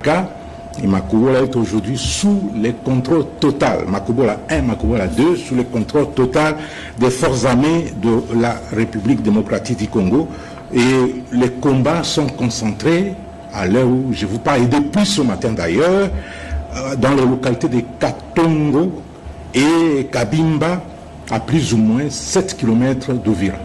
Cas. Et Makobola est aujourd'hui sous le contrôle total. Makobola 1, Makobola 2, sous le contrôle total des forces armées de la République démocratique du Congo. Et les combats sont concentrés à l'heure où je vous parle, et depuis ce matin d'ailleurs, dans les localités de Katongo et Kabimba, à plus ou moins 7 km d'Uvira.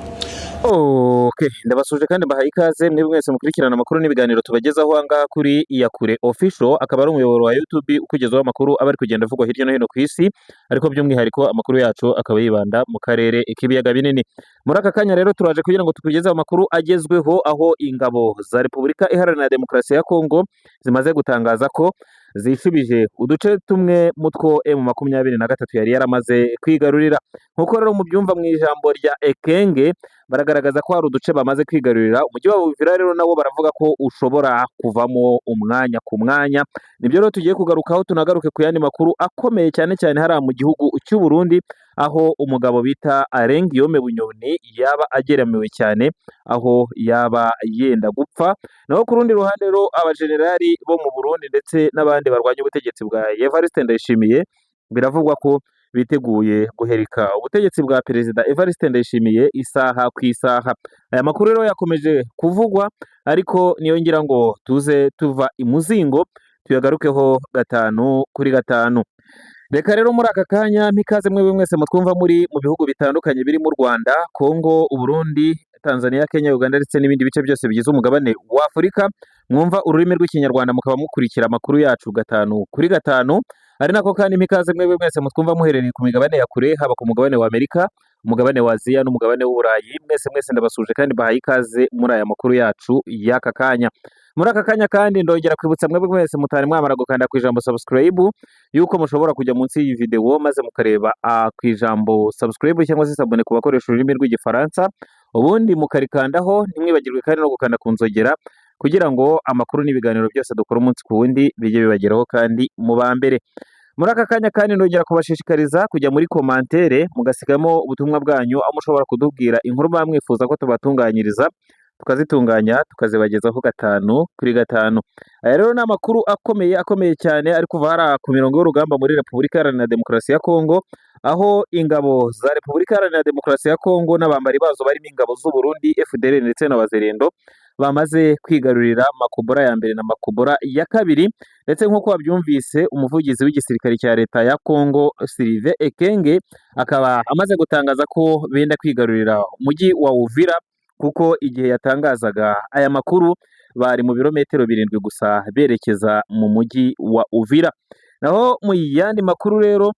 Okay, ndabasuhuje kandi mbahaye ikaze mwebwe mwese mukurikirana amakuru n'ibiganiro tubagezaho aha ngaha kuri Iyakure Official, akaba ari umuyoboro wa YouTube ukugezaho amakuru aba ari kugenda avugwa hirya no hino ku isi, ariko by'umwihariko amakuru yacu akaba yibanda mu karere k'ibiyaga binini. Muri aka kanya rero turaje kugira ngo tukugezeho amakuru agezweho, aho ingabo za Repubulika Iharanira Demokarasi ya Kongo zimaze gutangaza ko zishubije uduce tumwe mu two M23 yari yaramaze kwigarurira. Nk'uko rero mubyumva mu ijambo rya Ekenge, baragaragaza ko hari uduce bamaze kwigarurira. Umujyi wa Uvira rero nawo baravuga ko ushobora kuvamo umwanya ku mwanya. Nibyo rero tugiye kugarukaho, tunagaruke ku yandi makuru akomeye cyane cyane hariya mu gihugu cy'u Burundi, aho umugabo bita Alain Guillaume Bunyoni yaba ageramiwe cyane, aho yaba yenda gupfa. Naho ku rundi ruhande rero, abajenerali bo mu Burundi ndetse n'abandi barwanya ubutegetsi bwa Evariste Ndayishimiye biravugwa ko biteguye guherika ubutegetsi bwa Perezida Evariste Ndayishimiye isaha ku isaha. Aya makuru rero yakomeje kuvugwa, ariko niyo ngira ngo tuze tuva imuzingo tuyagarukeho gatanu kuri gatanu. Reka rero muri aka kanya mpikaze mwebwe mwese mutwumva muri mu bihugu bitandukanye birimo u Rwanda, Kongo, Uburundi, Tanzania, Kenya, Uganda ndetse n'ibindi bice byose bigize umugabane wa Afurika, mwumva ururimi rw'Ikinyarwanda mukaba mukurikira amakuru yacu gatanu kuri gatanu. Ari nako kandi mpikaze mwebwe mwese mutwumva muherereye ku migabane ya kure, haba ku mugabane wa Amerika, umugabane wa Aziya n'umugabane w'Uburayi. Mwese mwese ndabasuhuje kandi mbahaye ikaze muri aya makuru yacu y'aka kanya. Muri aka kanya kandi ndongera kwibutsa mwebwe mwese mutari mwamara gukanda ku ijambo subscribe yuko mushobora kujya munsi y'iyi video maze mukareba ku ijambo subscribe cyangwa se s'abonner ku bakoresha ururimi rw'Igifaransa, ubundi mukarikandaho. Ntimwibagirwe kandi no gukanda ku nzogera kugira ngo amakuru n'ibiganiro byose dukora umunsi ku wundi bijye bibageraho kandi mu ba mbere. Muri aka kanya kandi ndongera kubashishikariza kujya muri commentaire mugasigamo ubutumwa bwanyu, aho mushobora kutubwira inkuru muba mwifuza ko tubatunganyiriza, tukazitunganya tukazibagezaho gatanu kuri gatanu. Aya rero ni amakuru akomeye akomeye cyane ari kuva hariya ku mirongo y'urugamba muri Repubulika Iharanira Demokarasi ya Kongo, aho ingabo za Repubulika Iharanira Demokarasi ya Kongo n'abambari bazo barimo ingabo z'u Burundi, FDLR ndetse na Wazalendo bamaze kwigarurira Makobora ya mbere na Makobora ya kabiri. Ndetse nk'uko wabyumvise, umuvugizi w'igisirikare cya leta ya Kongo Sylvain Ekenge akaba amaze gutangaza ko benda kwigarurira umujyi wa Uvira, kuko igihe yatangazaga aya makuru bari mu birometero 7 gusa berekeza mu mujyi wa Uvira. Naho mu yandi makuru rero,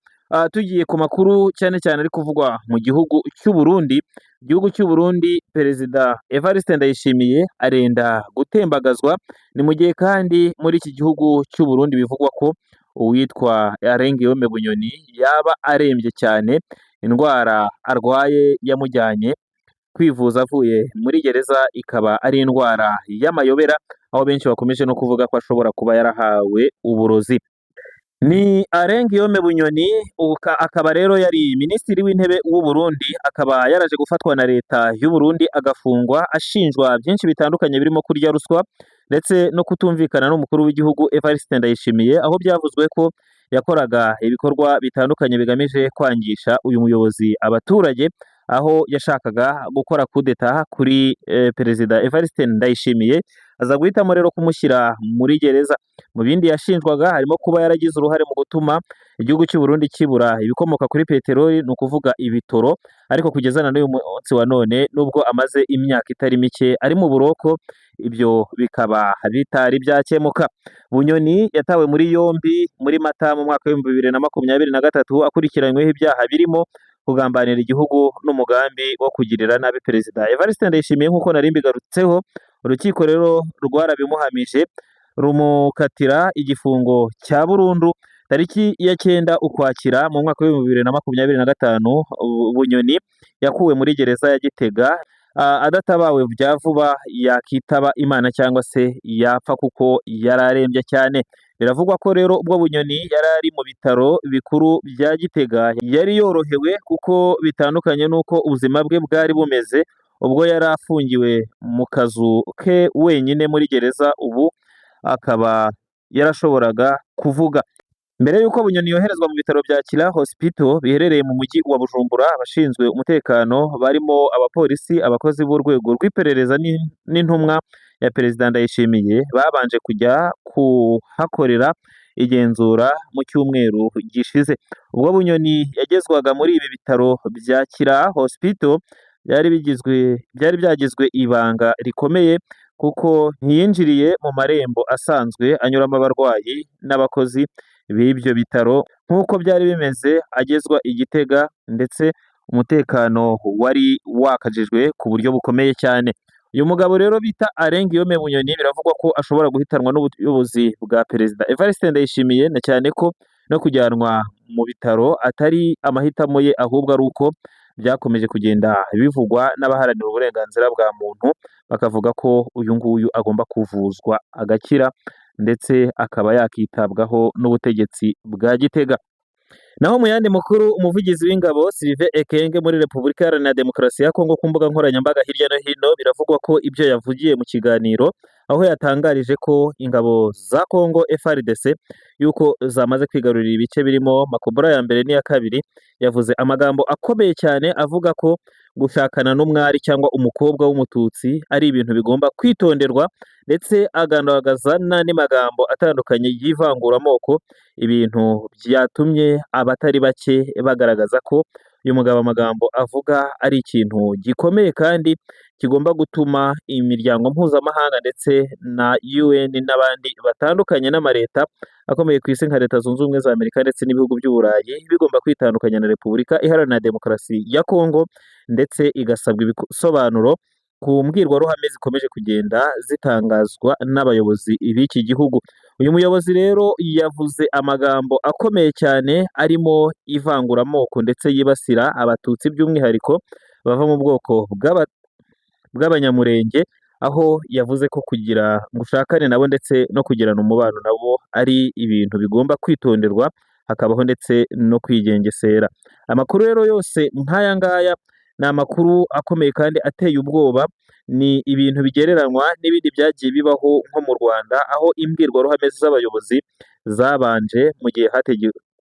tugiye ku makuru cyane cyane ari kuvugwa mu gihugu cy'u Burundi. Igihugu cy'u Burundi, Perezida Evariste Ndayishimiye arenda gutembagazwa. Ni mu gihe kandi muri iki gihugu cy'u Burundi bivugwa ko uwitwa Alain Guillaume Bunyoni yaba arembye cyane, indwara arwaye yamujyanye kwivuza avuye muri gereza ikaba ari indwara y'amayobera, aho benshi bakomeje no kuvuga ko ashobora kuba yarahawe uburozi. Ni Alain Guillaume Bunyoni, akaba rero yari Minisitiri w'Intebe w'u Burundi, akaba yaraje gufatwa na leta y'u Burundi agafungwa ashinjwa byinshi bitandukanye birimo kurya ruswa ndetse no kutumvikana n'umukuru w'igihugu Evariste Ndayishimiye, aho byavuzwe ko yakoraga ibikorwa bitandukanye bigamije kwangisha uyu muyobozi abaturage, aho yashakaga gukora kudeta kuri Perezida Evariste Ndayishimiye, aza guhitamo rero kumushyira muri gereza. Mu bindi yashinjwaga harimo kuba yaragize uruhare mu gutuma igihugu cy'u Burundi kibura ibikomoka kuri peteroli, ni ukuvuga ibitoro, ariko kugeza na n'uyu munsi wa none, nubwo amaze imyaka itari mike ari mu buroko, ibyo bikaba bitari byakemuka. Bunyoni yatawe muri yombi muri Mata mu mwaka w'2023 akurikiranyweho ibyaha birimo kugambanira igihugu n'umugambi wo kugirira nabi Perezida Evariste Ndayishimiye, nk'uko nari mbigarutseho. Urukiko rero rwarabimuhamije rumukatira igifungo cya burundu. Tariki ya 9 Ukwakira mu mwaka w'2025, Bunyoni yakuwe muri gereza ya Gitega. Adatabawe bya vuba yakitaba Imana cyangwa se yapfa kuko yari arembye cyane. Biravugwa ko rero ubwo Bunyoni yari ari mu bitaro bikuru bya Gitega yari yorohewe, kuko bitandukanye n'uko ubuzima bwe bwari bumeze ubwo yari afungiwe mu kazu ke wenyine muri gereza, ubu akaba yarashoboraga kuvuga. Mbere y'uko Bunyoni yoherezwa mu bitaro bya Kira Hospital biherereye mu mujyi wa Bujumbura, abashinzwe umutekano barimo abapolisi, abakozi b'urwego rw'iperereza n'intumwa ya Perezida Ndayishimiye babanje kujya kuhakorera igenzura mu cyumweru gishize. Ubwo Bunyoni yagezwaga muri ibi bitaro bya Kira Hospital byari byagizwe ibanga rikomeye kuko ntiyinjiriye mu marembo asanzwe anyuramo abarwayi n'abakozi b'ibyo bitaro nk'uko byari bimeze agezwa i Gitega, ndetse umutekano wari wakajijwe ku buryo bukomeye cyane. Uyu mugabo rero bita Alain Guillaume Bunyoni biravugwa ko ashobora guhitanwa n'ubuyobozi bwa Perezida Evariste Ndayishimiye, na cyane ko no kujyanwa mu bitaro atari amahitamo ye, ahubwo ari uko byakomeje kugenda bivugwa n'abaharanira uburenganzira bwa muntu, bakavuga ko uyu nguyu agomba kuvuzwa agakira ndetse akaba yakitabwaho n'ubutegetsi bwa Gitega. Naho mu yandi makuru, umuvugizi w'ingabo Sylvain Ekenge muri Repubulika Iharanira Demokarasi ya Kongo ku mbuga nkoranyambaga hirya no hino biravugwa ko ibyo yavugiye mu kiganiro aho yatangarije ko ingabo za Kongo FARDC yuko zamaze kwigarurira ibice birimo Makobora ya mbere n'iya kabiri, yavuze amagambo akomeye cyane avuga ko gushakana n'umwari cyangwa umukobwa w'umututsi ari ibintu bigomba kwitonderwa, ndetse agaragaza n'andi magambo atandukanye y'ivanguramoko, ibintu byatumye abatari bake bagaragaza ko uyu mugabo amagambo avuga ari ikintu gikomeye kandi kigomba gutuma imiryango mpuzamahanga ndetse na UN n'abandi batandukanye n'amaleta akomeye ku isi nka Leta Zunze Ubumwe za Amerika ndetse n'ibihugu by'Uburayi bigomba kwitandukanya na Repubulika Iharanira Demokarasi ya Kongo, ndetse igasabwa ibisobanuro ku mbwirwaruhame zikomeje kugenda zitangazwa n'abayobozi b'iki gihugu. Uyu muyobozi rero yavuze amagambo akomeye cyane arimo ivanguramoko ndetse yibasira abatutsi by'umwihariko bava mu bwoko bw'abanyamurenge, aho yavuze ko kugira ngo ushakane nabo ndetse no kugirana umubano nabo ari ibintu bigomba kwitonderwa, hakabaho ndetse no kwigengesera. Amakuru rero yose nk'aya ngaya ni amakuru akomeye kandi ateye ubwoba, ni ibintu bigereranywa n'ibindi byagiye bibaho nko mu Rwanda, aho imbwirwaruhame z'abayobozi zabanje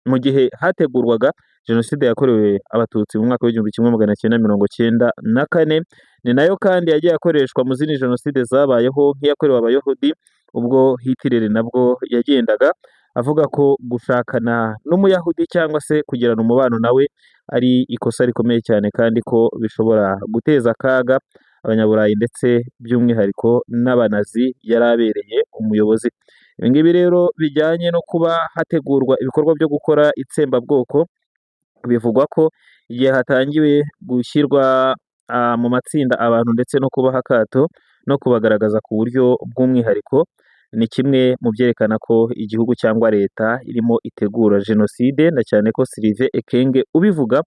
mu gihe hategurwaga Jenoside yakorewe Abatutsi mu mwaka w'1994, ni nayo kandi yagiye akoreshwa mu zindi jenoside zabayeho nk'iyakorewe Abayahudi, ubwo Hitler nabwo yagendaga avuga ko gushakana n'Umuyahudi cyangwa se kugirana umubano nawe ari ikosa rikomeye cyane kandi ko bishobora guteza akaga Abanyaburayi ndetse by'umwihariko n'Abanazi yari abereye umuyobozi. Ibi ngibi rero bijyanye no kuba hategurwa ibikorwa byo gukora itsembabwoko, bivugwa ko igihe hatangiwe gushyirwa mu matsinda abantu ndetse no kubaha akato no kubagaragaza ku buryo bw'umwihariko, ni kimwe mu byerekana ko igihugu cyangwa leta irimo itegura jenoside, na cyane ko Sylvain Ekenge ubivuga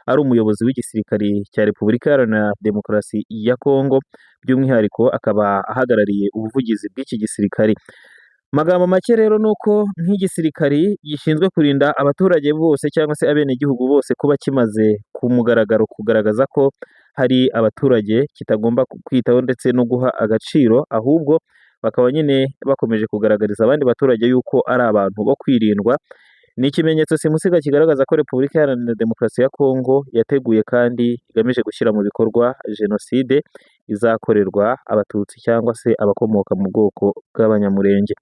ari umuyobozi w'igisirikare cya Repubulika Iharanira Demokarasi ya Kongo, by'umwihariko akaba ahagarariye ubuvugizi bw'iki gisirikare. Magambo make rero ni uko nk'igisirikari gishinzwe kurinda abaturage bose cyangwa se abenegihugu bose kuba kimaze ku mugaragaro kugaragaza ko hari abaturage kitagomba kwitaho ndetse no guha agaciro, ahubwo bakaba nyine bakomeje kugaragariza abandi baturage yuko ari abantu bo kwirindwa. Ni ikimenyetso simusiga kigaragaza ko Repubulika Iharanira Demokarasi ya Kongo yateguye kandi igamije gushyira mu bikorwa jenoside izakorerwa Abatutsi cyangwa se abakomoka mu bwoko bw'Abanyamurenge.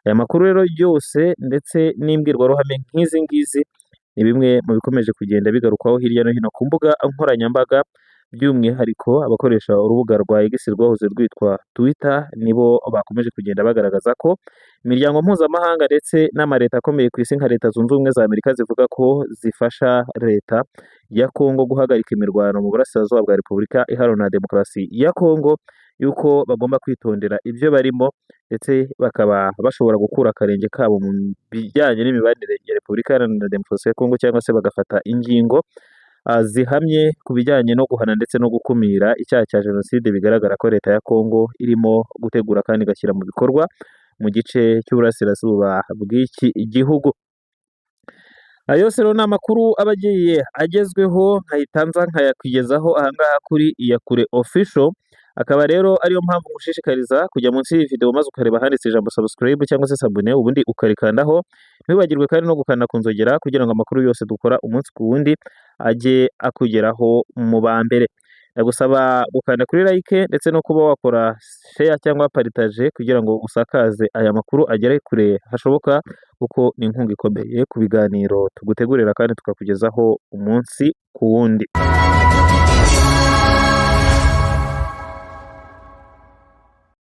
Aya makuru rero yose ndetse n'imbwirwaruhame nk'izi ngizi ni bimwe mu bikomeje kugenda bigarukwaho hirya no hino ku mbuga nkoranyambaga, by'umwihariko abakoresha urubuga rwa X rwahoze rwitwa Twitter nibo bakomeje kugenda bagaragaza ko imiryango mpuzamahanga ndetse n'amaleta akomeye ku isi nka Leta Zunze Ubumwe za Amerika zivuga ko zifasha leta ya Kongo guhagarika imirwano mu burasirazuba bwa Repubulika Iharanira Demokarasi ya Kongo, yuko bagomba kwitondera ibyo barimo ndetse bakaba bashobora gukura akarenge kabo mu bijyanye n'imibanire ya Repubulika Iharanira Demokarasi ya Kongo, cyangwa se bagafata ingingo zihamye ku bijyanye no guhana ndetse no gukumira icyaha cya jenoside bigaragara ko leta ya Kongo irimo gutegura kandi igashyira mu bikorwa mu gice cy'uburasirazuba bw'iki gihugu. Ayo yose rero ni amakuru aba agiye agezweho, nkahita nza nkayakugezaho aha ngaha kuri Iyakure Official. Akaba rero ariyo mpamvu ngushishikariza kujya munsi y'iyi video maze ukareba ahanditse ijambo subscribe cyangwa se s'abonner, ubundi ukarikandaho. Ntiwibagirwe kandi no gukanda ku nzogera kugira ngo amakuru yose dukora umunsi ku wundi ajye akugeraho mu ba mbere. Ndagusaba gukanda kuri like ndetse no kuba wakora share cyangwa partage kugira ngo usakaze aya makuru agere kure hashoboka, kuko ni inkunga ikomeye ku biganiro tugutegurira kandi tukakugezaho umunsi ku wundi.